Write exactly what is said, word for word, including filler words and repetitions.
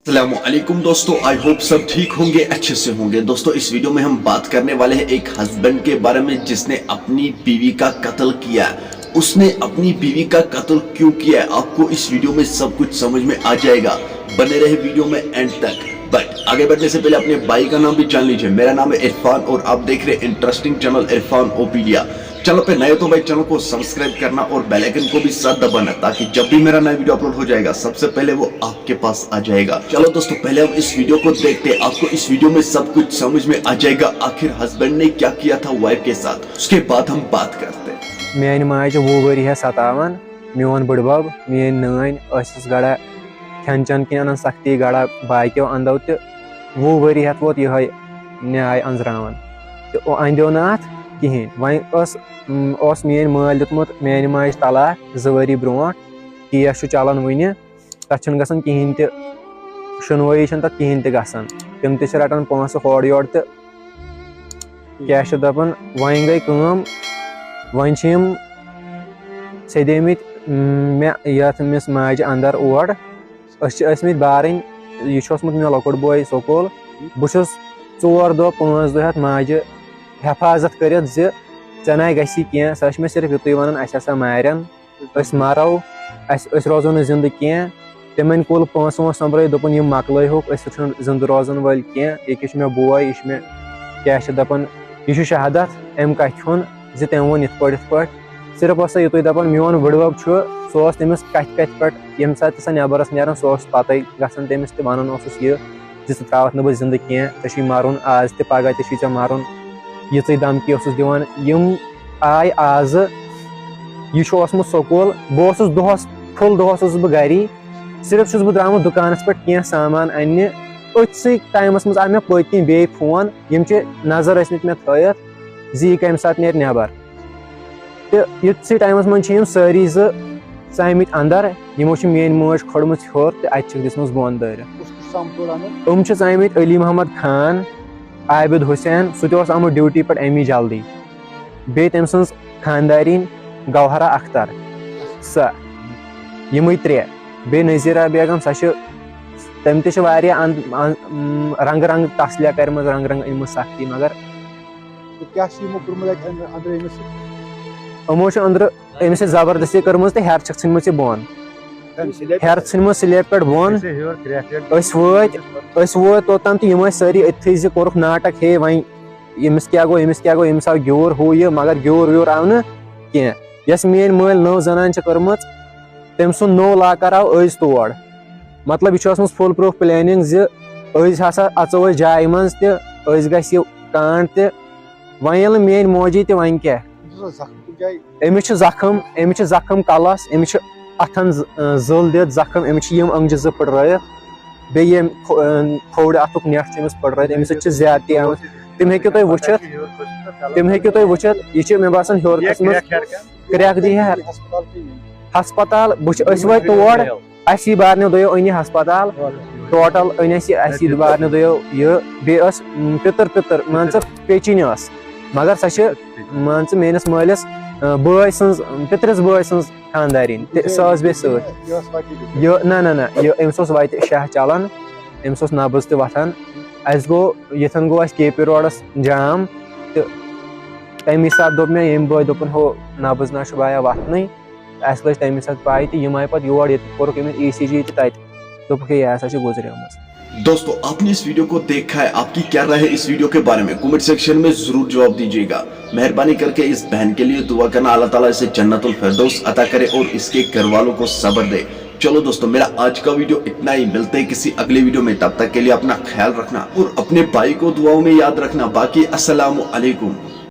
अस्सलाम वालेकुम दोस्तों, आई होप सब ठीक होंगे, अच्छे से होंगे। दोस्तों, इस वीडियो में हम बात करने वाले हैं एक हस्बैंड के बारे में जिसने अपनी बीवी का कत्ल किया। उसने अपनी बीवी का कत्ल क्यों किया है, आपको इस वीडियो में सब कुछ समझ में आ जाएगा। बने रहे वीडियो में एंड तक। बट आगे बढ़ने से पहले अपने भाई का नाम भी जान लीजिए। मेरा नाम है इरफान और आप देख रहे हैं इंटरेस्टिंग चैनल इरफान ओपीडिया। चैनल पे नए हो तो भाई, चैनल को सब्सक्राइब करना और बेल आइकन को भी साथ दबाना, ताकि जब भी मेरा नया वीडियो अपलोड हो जाएगा, सबसे पहले वो आपके पास आ जाएगा। चलो दोस्तों, पहले हम इस वीडियो को देखते हैं। आपको इस वीडियो में सब कुछ समझ में आ जाएगा, आखिर हस्बैंड ने क्या किया था वाइफ के साथ। उसके बाद हम बात करते हैं। میانہِ ماجہِ وُہ ؤری ہٮ۪تھ ستاوان۔ میون بٕڈبب، میٲنۍ نٲنۍ ٲسِس گڑا کھٮ۪ن چٮ۪ن کِنۍ انان سختی، گڑا باقیو اندو تہِ۔ وُہ ؤری ہٮ۪تھ ووت یِہوٚے نیاے انزراوان تہٕ اندیو نہٕ اتھ کِہینۍ۔ وۄنۍ ٲس، م، اوس میٲنۍ مٲلۍ دیُتمُت میانہِ ماجہِ طلاق زٕ ؤری برونٛٹھ۔ کیس چھُ چلان وُنہِ، تتھ چھُنہٕ گژھان کِہینۍ تہِ۔ شُنوٲیی چھنہٕ تتھ کِہینۍ تہِ گژھان۔ تِم تہِ چھِ رٹان پونٛسہٕ ہورٕ یورٕ تہٕ کیٛاہ چھِ دَپان، وۄنۍ گٔے کٲم، وۄنۍ چھِ یِم سیٚدیمٕتۍ، م، مےٚ یَتھ أمِس ماجہِ اَندَر اور۔ أسۍ چھِ ٲسۍمٕتۍ بارٕنۍ، یہِ چھُ اوسمُت مےٚ لۄکُٹ بوے سکوٗل۔ بہٕ چھُس ژور دۄہ پانٛژھ دۄہ ہٮ۪تھ ماجہِ حفاظت کٔرِتھ زِ ژےٚ نَے گژھی کینٛہہ۔ سۄ چھِ مےٚ صرف یُتُے وَنان، اَسہِ ہسا مارن، أسۍ مَرو، اَسہِ، أسۍ روزو نہٕ زِندٕ کینٛہہ۔ تِمن کُل پونٛسہٕ وونٛسہٕ سۄمبرٲے، دوٚپُن، "یِم مۄکلٲیہوکھ، أسۍ چھِنہٕ زِندٕ روزن وٲلۍ کینٛہہ۔ ییٚکیٛاہ چھُ مےٚ بوے، یہِ چھُ مےٚ، کیٛاہ چھِ دَپان، یہِ چھُ شہادت اَمہِ کَتھِ ہُنٛد زِ تٔمۍ ووٚن یِتھ پٲٹھۍ، یِتھ پٲٹھۍ۔" صرف اوس سۄ یِتُے دَپان، میون بٕڈبَب چھُ، سُہ اوس تٔمِس کَتھِ کَتھِ پٮ۪ٹھ، ییٚمہِ ساتہٕ تہِ سۄ نٮ۪برَس نیران، سُہ اوس پَتَے گژھان تٔمِس تہِ وَنان اوسُس یہِ زِ، "ژٕ ترٛاوَتھ نہٕ بہٕ زِندٕ کینٛہہ، ژےٚ چھُے مَرُن آز تہِ، پَگاہ تہِ چھُے ژےٚ مَرُن، یِژٕے دھمکی اوسُس دِوان۔" یِم آے آزٕ۔ یہِ چھُ اوسمُت سکوٗل۔ بہٕ اوسُس دۄہَس، فُل دۄہَس اوسُس بہٕ گَری۔ صرف چھُس بہٕ درٛامُت دُکانَس پٮ۪ٹھ کینٛہہ سامان اَننہِ۔ أتھۍ سٕے ٹایمَس منٛز آو مےٚ پٔتۍ کِنۍ بیٚیہِ فون۔ یِم چھِ نظر ٲسۍمٕتۍ مےٚ تھٲیِتھ زِ یہِ کَمہِ ساتہٕ نیرِ نٮ۪بَر۔ تہٕ یُتھسٕے ٹایمَس منٛز چھِ یِم سٲری زٕ ژامٕتۍ اَندَر۔ یِمو چھِ میٛٲنۍ مٲج کھٲرمٕژ ہیوٚر تہٕ اَتہِ چھِکھ دِژمٕژ بۄن دٲرِتھ۔ یِم چھِ ژامٕتۍ علی محمد خان، عابد حسین، سُہ تہِ اوس آمُت ڈیوٹی پٮ۪ٹھ اَمی جلدی۔ بیٚیہِ تٔمۍ سٕنٛز خانٛدارِنۍ گوہرا اختر، سۄ، یِمٕے ترٛےٚ۔ بیٚیہِ نذیرہ بیگم، سۄ چھِ، تٔمۍ تہِ چھِ واریاہ اند-، ان-، رنٛگہٕ رنٛگہٕ تسلیہ کَرِمَژ، رنٛگہٕ رنٛگہٕ أنۍمٕژ سختی، مگر تہٕ کیٛاہ چھِ یِمو کوٚرمُت اَتہِ أنٛدرٕ أنٛدرٕ أمِس سۭتۍ؟ یِمو چھِ أنٛدرٕ أمِس سۭتۍ زبردستی کٔرمٕژ تہٕ ہیٚرٕ چھِکھ ژھٕنمٕژ یہِ بۄن۔ أمِس سۭتۍ ہیٚرٕ ژھٕنمٕژ سلیب پٮ۪ٹھ بۄن۔ أسۍ وٲتۍ، أسۍ وٲتۍ توٚتام تہٕ یِم ٲسۍ سٲری أتھٕے زِ کوٚرُکھ ناٹک، ہے وۄنۍ ییٚمِس کیٛاہ گوٚو، أمِس کیٛاہ گوٚو، أمِس آو گیوٗر ہُہ یہِ، مگر گیوٗر ویوٗر آو نہٕ کینٛہہ۔ یۄس میٛٲنۍ مٲلۍ نٔو زنان چھِ کٔرمٕژ، تٔمۍ سُنٛد نوٚو لاکر آو أزۍ تور۔ مطلب، یہِ چھُ ٲسمٕژ فُل پرٛوٗف پٕلینِنٛگ زِ أزۍ ہسا اَژو أسۍ جایہِ منٛز تہِ، أزۍ گژھِ یہِ کانٛڈ تہِ۔ وۄنۍ ییٚلہِ نہٕ میٛٲنۍ موجی تہِ، وۄنۍ کیٛاہ؟ أمِس اوس زخم کُنہِ جایہِ؟ أمِس چھُ زخم، أمِس چھُ زخم کلس، أمِس چھُ اتھن ز-، زٕل دِتھ زخم، أمِس چھِ یِم أنٛگجہِ زٕ پھٕٹرٲیِتھ، بیٚیہِ ییٚمہِ کھو-، اۭں، کھوورِ اتھُک نٮ۪ٹ چھُ أمِس پھٕٹرٲیِتھ، أمِس سۭتۍ چھِ زیادتی آمٕژ۔ تِم ہیٚکِو تُہۍ وٕچھِتھ، تِم ہیٚکِو تُہۍ وٕچھِتھ، یہِ چھِ مےٚ باسان ہیوٚر کھٔژمٕژ، کرٛٮ۪کھ دی ہیٚہر۔ ہسپتال کٔمۍ؟ ہسپتال، بہٕ چھُ، أسۍ وٲتۍ تور، اَسی بارنیو دۄیو أنۍ یہِ ہسپتال، ٹوٹل أنۍ اَسہِ یہِ اَسی بارنیو دۄیو یہِ، بیٚیہِ ٲس، اۭں، پِتٕر پِتٕر، مان ژٕ، پیٚچِنۍ ٲس، مگر سۄ چھِ، مان ژٕ، میٲنِس مٲلِس، اۭں، بٲے سٕنٛز، پِترِس بٲے سٕنٛز خانٛدارِنۍ تہٕ سۄ ٲس بیٚیہِ سۭتۍ۔ یہِ ٲس وَتی بِہِتھ۔ یہِ، نہ نہ نہ، یہِ، أمِس اوس وَتہِ شاہ چلان، أمِس اوس نبض تہِ وۄتھان۔ اَسہِ گوٚو، ییٚتھٮ۪ن گوٚو اَسہِ کے پی روڈَس جام تہٕ تَمی ساتہٕ دوٚپ مےٚ، ییٚمہِ بٲے دوٚپُن، ہُہ نبض نہ چھُ بایا وۄتھنٕے۔ اَسہِ لٔج تَمی ساتہٕ پَے تہٕ یِم آیہِ پَتہٕ یور، ییٚتہِ کوٚرُکھ أمِس ای سی جی تہِ تَتہِ، دوٚپُکھ، ہے، یہِ ہسا چھِ گُزریمٕژ۔ दोस्तों, आपने इस वीडियो को देखा है, आपकी क्या राय है इस वीडियो के बारे में? कमेंट सेक्शन में जरूर जवाब दीजिएगा। मेहरबानी करके इस बहन के लिए दुआ करना, अल्लाह ताला इसे जन्नतुल फिरदौस अता करे और इसके घर वालों को सब्र दे। चलो दोस्तों, मेरा आज का वीडियो इतना ही। मिलते हैं किसी अगले वीडियो में, तब तक के लिए अपना ख्याल रखना और अपने भाई को दुआओं में याद रखना। बाकी अस्सलाम वालेकुम।